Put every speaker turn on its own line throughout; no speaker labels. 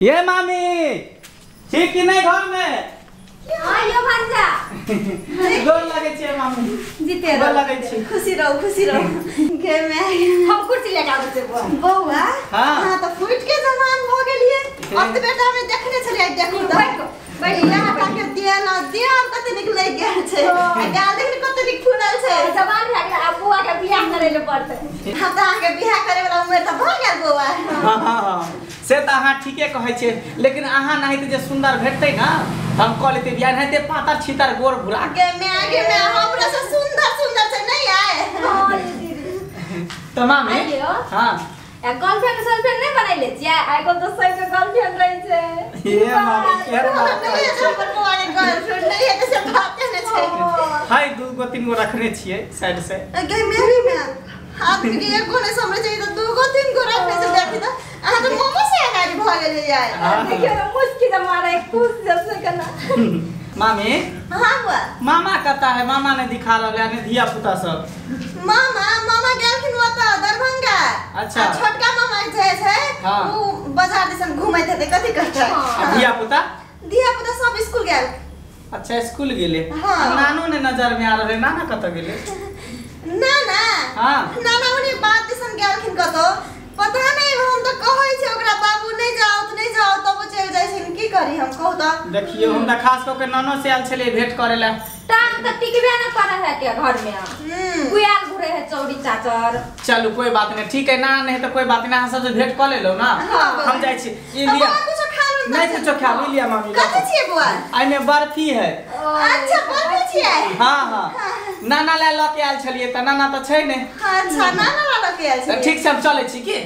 ये मामी ठीक कि नहीं घर में?
हां यो भांजा
गोर लगे छे मामी।
जीते
गोर लगे छे।
खुशी रहो खुशी रहो। गे मैं
हम कुर्सी लगा दे छे बौआ।
बौआ हां त फुट के जवान भ गेलिए। अब त बेटा में देखने छलिए देखू त
बैठ
यहाँ का के देल देह कते नीक लागि गेल छै आ गाल देखने कते नीक फुलल छै।
जवान भए गेल आब बौआ के बियाह करे ले पड़तै।
हम त अहाँ के बियाह करे वाला उम्र त भ गेल बौआ।
हां हां से त अहाँ ठीके कहै छे, लेकिन अहाँ नहीं त जे सुंदर भेटतै ना हम कह लेते बियाह नहीं ते पातर छितर गोर भुरा
गे मैं हमरा से सुंदर सुंदर से नहीं आए।
हां दीदी
त मामी हां
या गर्लफ्रेंड सर्लफ्रेंड नहीं बनाइले छियै? आइ काल्हि त सबके गर्लफ्रेंड रहै छै।
ये मामी केहन बात
नहीं है हमर बौआ के गर्लफ्रेंड नहीं है त से बाते नै छै।
हाय दू गो तीन गो रखने छियै साइड से।
गे मेरी में आदमी के एगो नै समझै छै त दू गो तीन गो रखने छै। देखी त अहाँ त मोमो से अगाडि भ गेलियै यार।
देखियौ न मुस्की त मारै खुश जैसे केना।
मामी
हां बुआ
मामा कता है? मामा ने दिखा रहल है धिया पुता सब।
मामा मामा गेलखिन ओतऽ दरभंगा।
अच्छा
छोटका मामा जे छै उ बाजार दिसन घुमैत हेतै कथि कहतै।
धिया पुता?
धिया पुता सब स्कूल गेल।
अच्छा स्कूल गेले। नानो ने नजर में आ रहले, नाना कतऽ गेले?
नाना
हां
नाना ओनी बात दिसन गेलखिन कतौ पता नहीं। हम त कहै छै ओकरा बाबू नहीं जाओ त नहीं जाओ तब चल जाइ छै। की करी हम कहू त?
देखियो हम त खास क के नानो से आयल छले भेंट करे ला।
टांग त टिकबे न करे है के घर में कुयाल घुरे है चौड़ी चाचर।
चलू कोई बात नहीं ठीक है ना, नहीं तो कोई बात नहीं, अहाँ सब से भेंट क लेलो ना। हम जाइ छी ई लिया
कुछ खा लो
नहीं कुछ खा ली लिया मामी।
कथि छियै बुआ?
आई में बर्फी है।
अच्छा बर्फी छियै?
हां हां नाना ला ल के आयल छलिए त नाना त छै नै।
अच्छा नाना ला ल के आयल छलिए
ठीक से हम चलै छी की?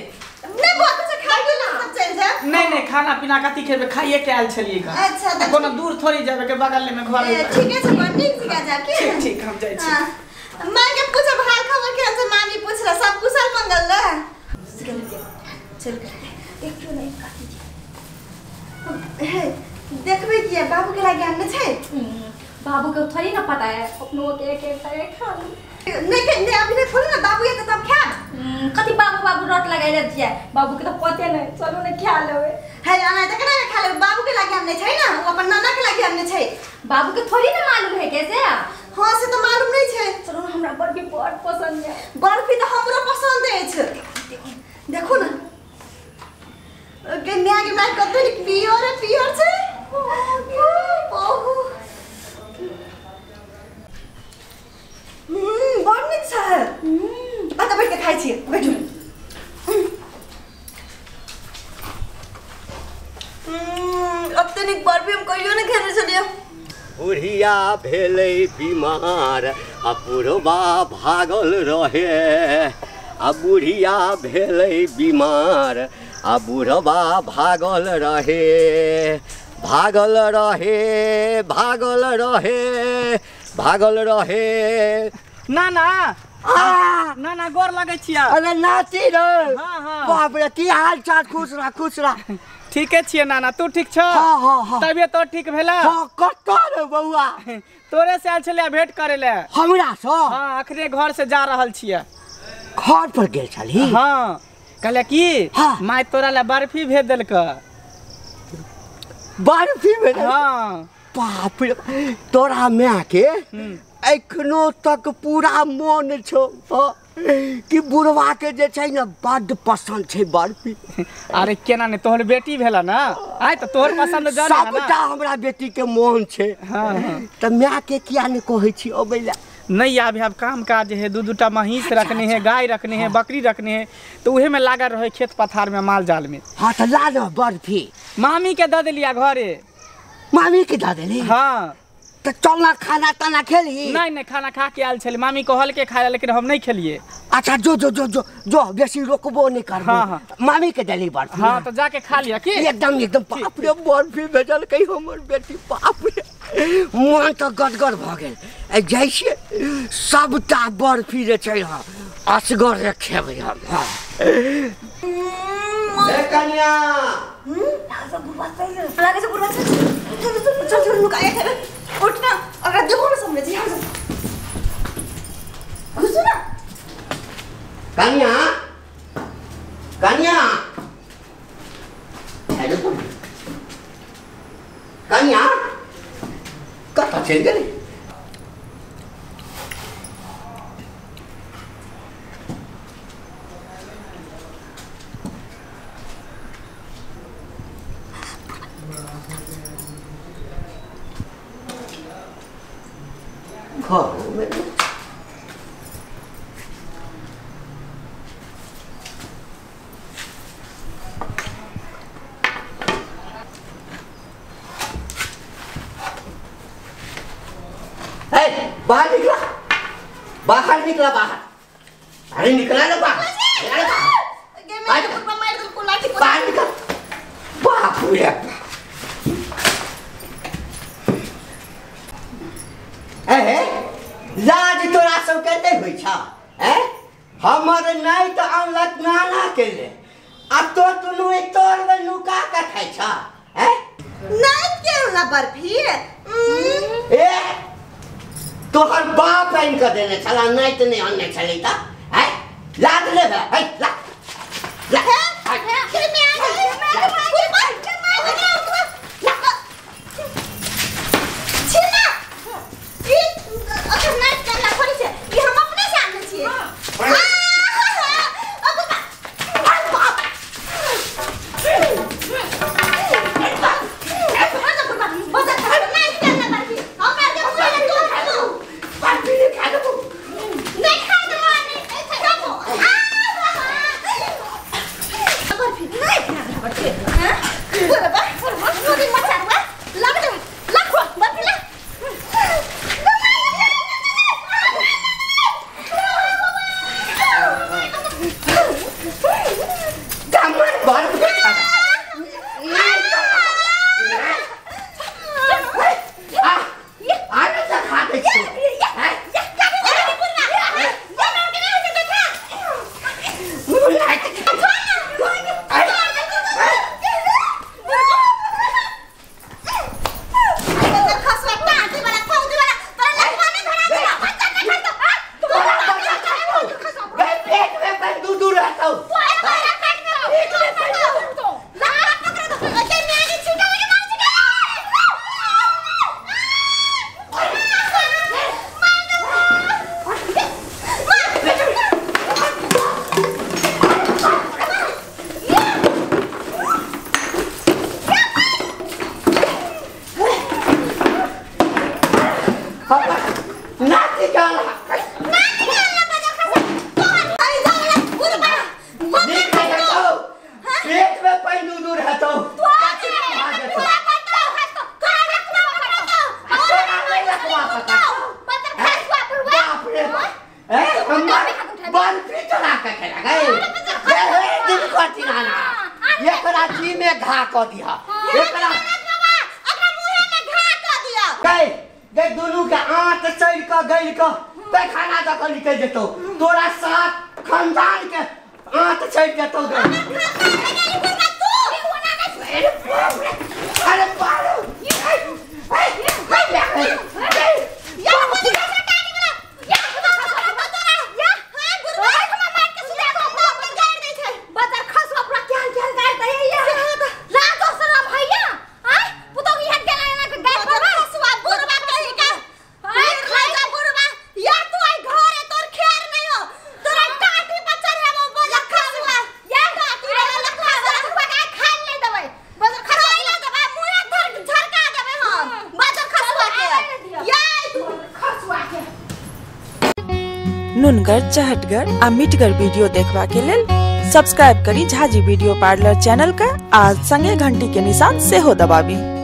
नहीं बुआ कुछ खा के ना सब चल जाए।
नहीं नहीं खाना पीना कथि खेबे, खाइए के आयल छलिए का।
अच्छा त
कोनो दूर थोड़ी जाबे के बगल में घर है।
ठीक है छै नीक जगह जा के।
ठीक ठीक हम जाइ छी।
मां के पूछब हाल खबर के से मामी पूछला सब कुशल मंगल ना। चल
देखियो नहीं कथि
हे देखबे किया बाबू के लागे आनने छै।
बाबू के थोड़ी ना पता है अपनो के एक एक खा ली।
नहीं नहीं अभी नहीं खोल ना बाबू ये तब खा।
कथि बाबू बाबू रट लगाइले छियै बाबू के त पते नहीं। चलू ने खा लेबै।
है आना त केना खा लेबै? बाबू के लागे आनने छै ना, उ अपन नाना के लागे आनने छै।
बाबू के थोड़ी ना मालूम है कैसे।
हां से त मालूम नहीं छै।
चलू ना हमरा बर्फी बहुत पसंद है।
बर्फी त हमरो पसंद अछि। देखो ना के न्या के my कते पियर पियर छै। बहुत बड़ नीक छै। अतऽ बैठ के खाइ छियै बैठू। अते नीक बर्फी हम कहियो नहि खेने छलियै।
बुढ़िया भेलै बीमार आ बुढ़बा भागल रहे, आ बुढ़िया भेलै बीमार आ बुढ़बा भागल रहे, भागल रहे भागल रहे भागल रहे।
नाना नाना गोर लगे छियै।
अरे नाती रे।
हां हां
बाप रे की हाल चाल? खुश रह खुश रह।
ठीके छियै नाना, तू ठीक छ?
हां हां हां।
तबियत तो ठीक भेला?
हां कत रे बौआ?
तोरे से आयल छलियै भेंट करे ले।
हमरा से?
हां अखने घर से जा रहल छियै।
घर पर गेल छली?
हां कहले की my तोरा ले बर्फी भेज देलक।
बर्फी भेज?
हां।
बाप रे तोरा माय के एखनो तक पूरा मन छौ कि बुढ़वा के जे छै ने बड्ड पसंद छै बर्फी।
अरे केना ने तोहर बेटी भेला ना, आय त तोहर पसंद जाने ना।
सबटा हमरा बेटी के मोन छै।
हां
त माय के किया ने कहै छी अबै ला?
नहीं आबे, अब काम काज है, दू दूटा महींस रखने है, गाय रखने है, बकरी रखने है, तो उहे में लागल रहे खेत पथार में माल जाल में।
हां त ला न बर्फी।
मामी के the देलिया घरे।
मामी के the देली?
हां।
त चल ना खाना ताना खेली?
नहीं नहीं खाना खा के आयल छली, मामी कहल के खाए लेकिन हम नहीं खेलिए।
अच्छा जो जो जो जो जो बेसी रोकबो नहीं करबो।
हां हां
मामी के देली बर्फी।
हां तो जाके खा लिया की
एकदम एकदम। बाप रे बर्फी भेजल कई हमर बेटी, बाप रे मन त गदगद भ गेल। ए जाइ छियै सबटा बर्फी जे छै हां असगर रे खेबै हम। हां ए कन्या
लागे छै बुढ़वा छै। चल चल चल नुकाए खेबै। उठ ना अगर देखो ना समझे छी घुसू ना।
कन्या कन्या। कनिया कतऽ चलि गेलै? घरमे बाहर निकला, बाहर निकला, बाहर। अरे निकला ना बाहर, बाहर निकल। बाप रे, लाज तोरा सबके नहि होइ छ? हमर नहि तऽ अनलक नाना के ले, आ तो दुनू तोर में नुका के खाइ छ।
नहीं के अनला बर्फी?
ए तोहर बाप आनि कऽ देने छला, नहि तऽ नहि अनने छलै तऽ। लाज ले भाई, ला ला। तोरा साथ खानदान के आंत चढ़ जेतौ। अरे
नुनगर चहटगर आ मिठगर वीडियो देखबा के लेल सब्सक्राइब करी झाजी वीडियो पार्लर चैनल का आ संगे घंटी के निशान सेहो दबाबी।